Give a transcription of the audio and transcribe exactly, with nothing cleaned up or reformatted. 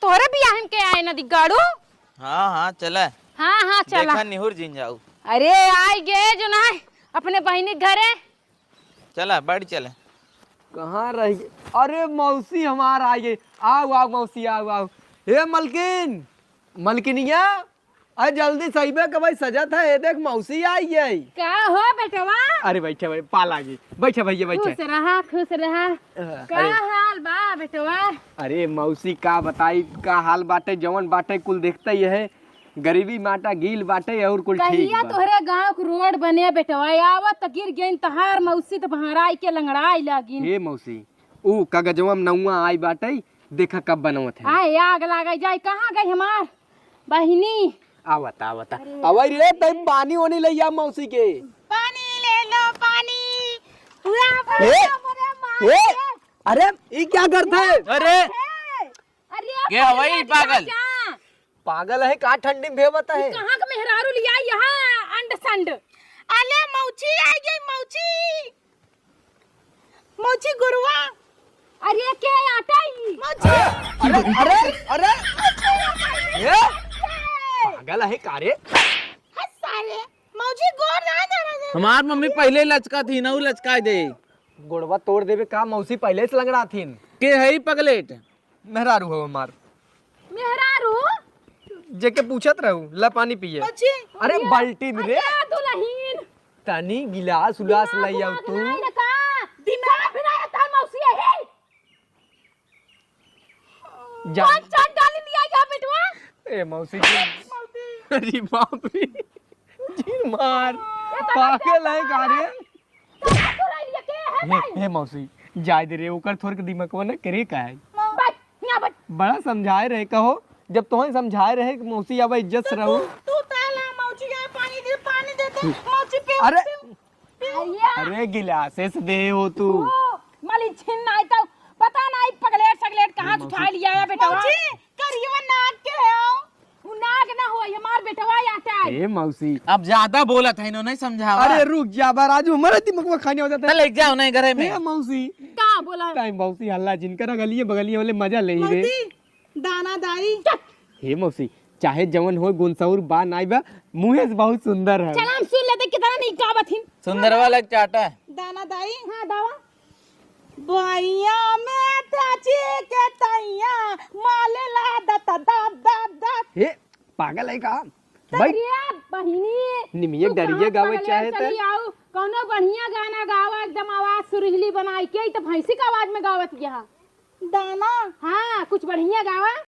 तोहरे बियाहन के आए ना दिग्गाड़ू। हाँ, हाँ, चला। हाँ, हाँ, चला। देखा निहुर जिन जाऊ। अरे, आइ गे जो ना अपने बहिनी के घरे। चला, बैठ चले। कहाँ रह गए? अरे, मौसी हमार आ गई। आओ, आओ, मौसी, आओ, आओ। हे मलकिन, मलकिनिया, अरे जल्दी सही बे, कबई सजत है, ये देख मौसी आई है। का हो बेटवा? अरे बैठे भाई, पा लागी। बैठे भैया, बैठे। खुश रहा, खुश रहा। अ, का अरे। हाल बा बेटवा? अरे मौसी का बताई, का हाल बाटे, जवन बाटे कुल देखते ही है। गरीबी माटा गील बाटे और कुल ठीक कहिया बा। तोहरे गाँव के रोड बने बेटवा, आवत त गिर गइन तहार मौसी त बहराई के लंगड़ाई लागिन। हे मौसी, ऊ कागजवा में नौवा आई बाटे, देखा कब बनवत है। आए, आग लागे जाए, कहाँ गई हमार बहिनी? आवत, आवत। अरे। अवै रे, तई पानी ओनी लइया मौसी के। पानी ले लो, पानी। पूरा ए, बड़ा बड़ा मार ए, के। अरे, ई क्या करत है? अरे। अरे, के हवई पागल? पागल है का? ठंडी में भेवत है। कहाँ का मेहरारू लिया यहाँ अंड संड? अले मौची आ गई, मौची। मौची गुरुआ। अरे के आटा ही? मौची। अरे, अरे, अरे। मौची आ गई। ए? ए। पागल है का रे? हट सारे। मौची गोर ना धरा दे। हमार मम्मी पहले लचका थी ना, उ लचका दे। गोड़वा तोड़ देबे का मौसी, पहले से लंगड़ा थीन। के है ई पगलेट? मेहरारू हो हमार। मेहरारू? जेके पूछत रहू, ला पानी पिए। बच्ची। अरे अरे, बाल्टी में रे। अरे दुलहीन। तनी गिलास उलास दिमाग लई आओ उमाग तू। नाई न का? दिमाग भी नाई रहता मौसी यही। जा। कौन चांद डाली लिया या बेटवा? ए मौसी जी। अरे बाप रे। जी मार। ये तो पागल है का रे? तो तू रही है, के है हे, भाई? हे मौसी, जाए दे रे, ओकर थोड़ के दिमागवा ना करे का है। बैठ, यहाँ बैठ। बड़ा समझाए रहे, कहो, जब तोहन समझाए रहे कि मौसी अब इज्जत से तो रहू। तू, तू ताला मौची के पानी दे, पानी दे दे, मौची पी, अरे, पी, पी। अरे। अरे गिलासे से दे हो तू। ओ, मालिक छिन नाई तो पता नाई पगलेट सगलेट कहाँ से मौसी। उठा लिया है बेटवा। मौसी, करियवा नाक के है। उ नाग ना होई, हमार बेटवा आटा है। ए मौसी। अब ज्यादा बोलत है, इन्होंने समझावा। अरे रुक जा बा राजू, हमारे दिमाग में खाने हो जाता है। ले जाओ नहीं घरे में। ए मौसी। का बोला? टाइम मौसी हल्ला जिन करा, गलिए बगलिए वाले मजा ले ही रे। मौसी, दाना दाई। चुप। हे मौसी, चाहे जवन हो गुनसौर बा नाई बा, मुँहे से बहुत सुंदर है। चला हम सुन लेते कितना नीक गावत हिन। सुंदरवा लग चाटा। दाना दाई। हाँ दावा। बइया में ताची के तइया, माले ला दत दत दत दत। हे, पागल है का? भाई। तरिया बहिनी, निमिया तू डरिया कहाँ गावे पगलेट चाहे त? चली आऊ? कौनो बढ़िया गाना गावा, एकदम आवाज सुरीली बनाई के, ई त भैंसी के आवाज में गावत यहाँ। दाना। हाँ, कुछ बढ़िया गावा।